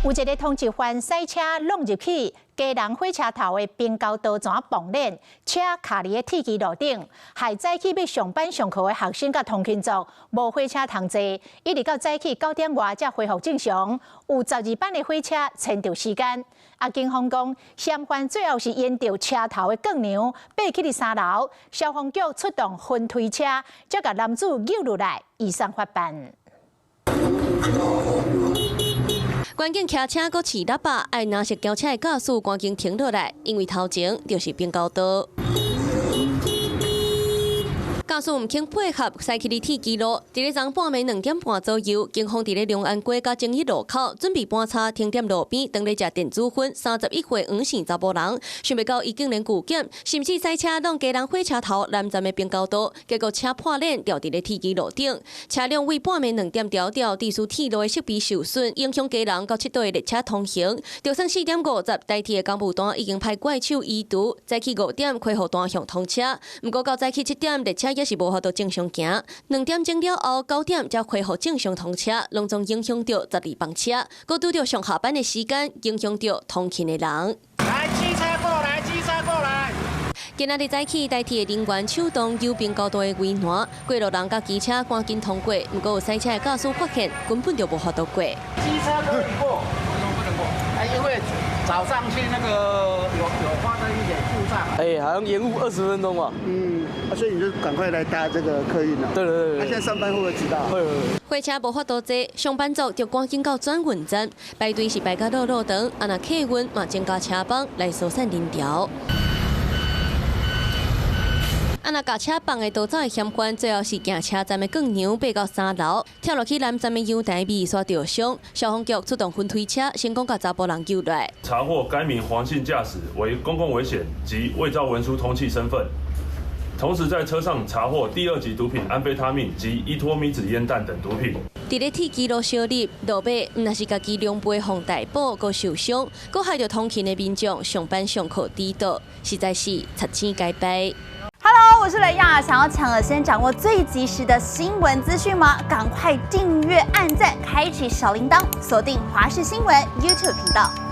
有一个通緝犯駛車挵入去基隆火車頭的平交道泉爆鏈，車卡佇咧鐵支路頂，害早起欲上班上課的學生佮通勤族無火車通坐，一直到早起9點外才恢復正常。有12班的火車延著時間。啊，警方講，嫌犯最後是沿著車頭的鋼梁爬去佇3樓，消防局出動雲推車，才共男子救落來，移送法辦。趕緊騎車閣飼喇叭，愛藍色轎車的駕駛趕緊停落來，因為頭前就是平交道。駕駛毋肯配合，駛去佇鐵支路。佇咧昨半暝2點半左右，警方佇咧龍安街佮正一路口準備盤查停踮路邊，當咧食電子薰31歲黃姓查埔人，想袂到伊竟然拒檢，甚至駛車挵基隆火車頭南站的平交道，結果車破鏈掉佇咧鐵支路頂，車輛為半暝2點調調，致使鐵路的設備受損，影響基隆到七堵的列車通行。就算4點50，台鐵的工務單已經派怪手移除，早起5點恢復單向通車。毋過到早起7點，列車也是無法度正常行。2點鐘了後，9點才恢復正常通車，攏總影響著12班車，閣拄著上下班的時間，影響著通勤的人。來，機車過來，機車過來。今仔日早起，台鐵的人員手動右平交道的圍欄，過路人佮機車趕緊通過，毋過有駛車的駕駛發現，根本就無法度過。機車可以過，為什麼不能過？哎，因為早上去那個有發生一點故障。哎，好像延誤20分鐘吧。嗯，所以你就趕快來搭這個客運了。對對對。那現在上班會不會遲到？會會。火車無法度坐，上班族就趕緊到轉運站排隊是排甲落落長，啊若客運嘛增加車班來疏散人潮。啊！若共車放的逃走的嫌犯，最後是行車站的鋼梁爬到3樓，跳落去南站的陽台尾煞著傷。消防局出動雲推車，成功共查埔人救來。查獲該名黃姓駕駛為公共危險及偽造文書通緝身份，同時在車上查獲第二級毒品安非他命及依托咪酯煙彈等毒品。佇咧鐵支路相入，路尾毋但是家己狼狽予逮捕，閣受傷，閣害著通勤的民眾上班上課遲到，實在是賊錢該敗。 Hello，我是雷亞，想要搶先掌握最及時的新聞資訊嗎？趕快訂閱、按讚、開啟小鈴鐺，鎖定華視新聞 YouTube 頻道。